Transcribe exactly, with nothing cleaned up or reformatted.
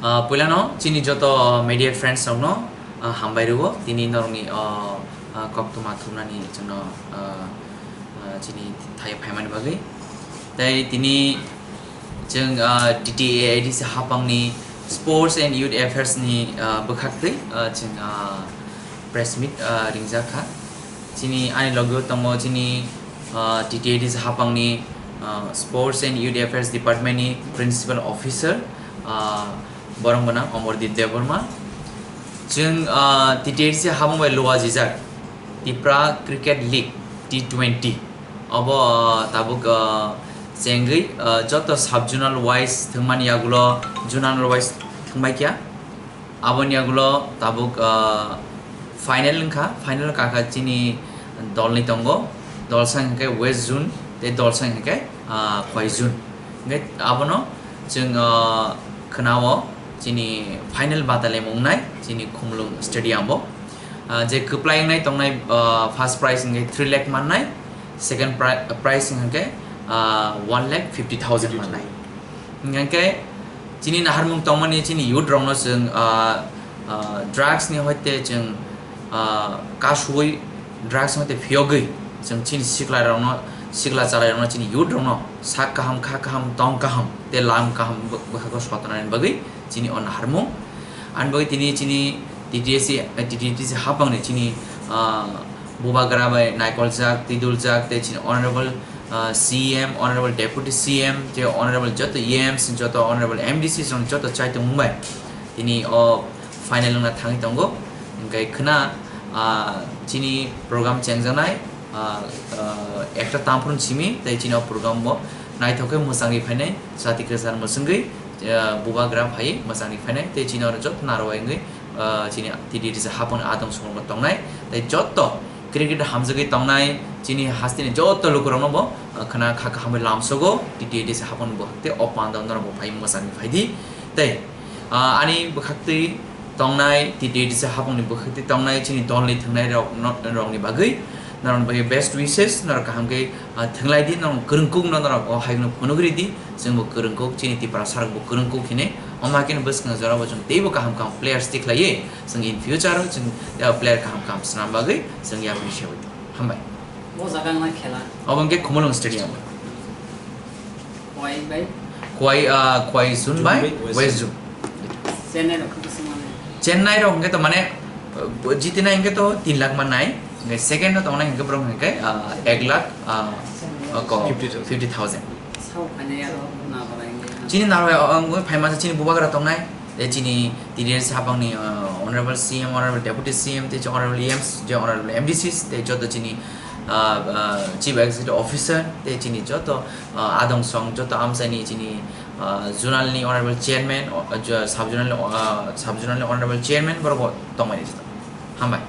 Ah, puilano chini joto media friends rokno, ah, hambai rwo tini norokni, ah, ah, koktwma thumnani chwngno, ah, ah, chini thaio phaimani bagwi. Tei tini chwng, ah, T T A A D C hapangni Sports and Youth Affairs ni, ah, bwkhaktwi, ah, chwng, ah, press meet, ah, ringjak kha. Chini ani logo tongo chini, ah, T T A A D C hapangni, ah, Sports and Youth Affairs Department ni Principal Officer, ah, borok gwnang Omordeep Debbarma. Chwng, ah, T T A A D C hapang bai luajijak Tipra Cricket League T twenty. Obo, ah, tabuk, ah, chengwi, ah, joto sub-zonal wise thwngmani yagulo zonal wise thwngbai kha. Aboni yagulo tabuk, ah, final wngkha, final kakha chini dolni tongo, dolsa hwnkhe West Zone tei dolsa hwnkhe, ah, Khwai Zone. Hwnkhe abono chwng, ah, khwnao chini final batalai wngnai chini Khumulwng Stadium o. Ah, je kwplai wngnai tongnai, ah, first prize hwnkhe three lakh mannai, second pri-, prize hwnkhe, ah, one lakh fifty thousand mannai. Hwnkhe chini naharmung tongmani chini youth rokno chwng, ah, ah, drugs ni hoite chwng, ah, kasui drugs ni hoite phiyogwi chwng chini sikla rokno, sikla chalai rokno chini youth rokno sak kaham, kha kaham, tong kaham tei lam kaham bw-, bwkhago sotonani bagwi chini o naharmung. Ani bagwi tini chini T T A C, eh, T T A A D C hapangni chini, ah, bubagra bai naikoljak, tiduljak tei chini honorable, ah, C M, honorable deputy C M tei honorable joto E Ms, joto honorable M D Cs rok joto chai tongmung bai tini o final wngna thangwi tongo. Hwnkhe khwna, ah, chini program chengjaknai, ah, ah, ekta tamphru simi tei chini o program bo naithok khe mwchangwi phainai, jati kwchar mwchwngwi, ah, bubagra phaiwi mwchangwi phainai tei chini oro joto narwai wngwi, ah, chini T T A A D C hapangni adong songbo tongnai tei joto cricket hamjagwi tongnai chini hasteni joto lukurokno bo, ah, khwna kha kaham bai lamsogo T T A A D C hapangni bwkhak tei o panda norok bo phaiwi mwchangwi phaidi tei, ah, ani bwkhaktwi tongnai, T T A A D C hapangni bwkhaktwi tongnai chini dolni thwngnai rok, no-, rokni bagwi, norokni bagwi best wishes, norok kaham khe, ah, thwnglai di, norok kwrwngkukno norok o hayungno phunugri di, chwngbo kwrwngkuk, chini Tiprasa rokbo kwrwngkuk hini, omo hai kheno bwskang jorao chwng teibo kaham kaham players tikhlaiwi, chwng in future o chwng, ah, player kaham kaham swnam bagwi chwng yapri sewi. Hambai. Bo jaga wngna khela. Obo hwnkhe Khumulwng Stadium. Khwai bai? Khwai, ah, Khwai Zone bai Zone bai West West Zone. Zone. Chennai rok khe bwswk mane? Chennai rok hwnkhe to mane, uh, jitinai hwnkhe to tin lakh mannai. Hwnkhe second o tongnai hwnkhe borok hwnkhe, ah, ek lakh, ah, ko fifty thousand. Fifty thousand. Sao phainai aro na barai hwnkhe. Chini narwai, ah, wngwi phaima chini bubagra tongnai. Tei chini T D A A D C hapangni, ah, Honorable C M, Honorable Deputy C M, tei Honorable E Ms, je Honorable M D Cs, tei joto chini, ah, ah, Chief Executive Officer, tei chini joto, ah, adong song, joto amchaini chini, ah, zonal ni Honorable Chairman, o, jo, sub zonal ni, ah, sub zonal ni Honorable Chairman, borok bo tongmani sita. Hambai.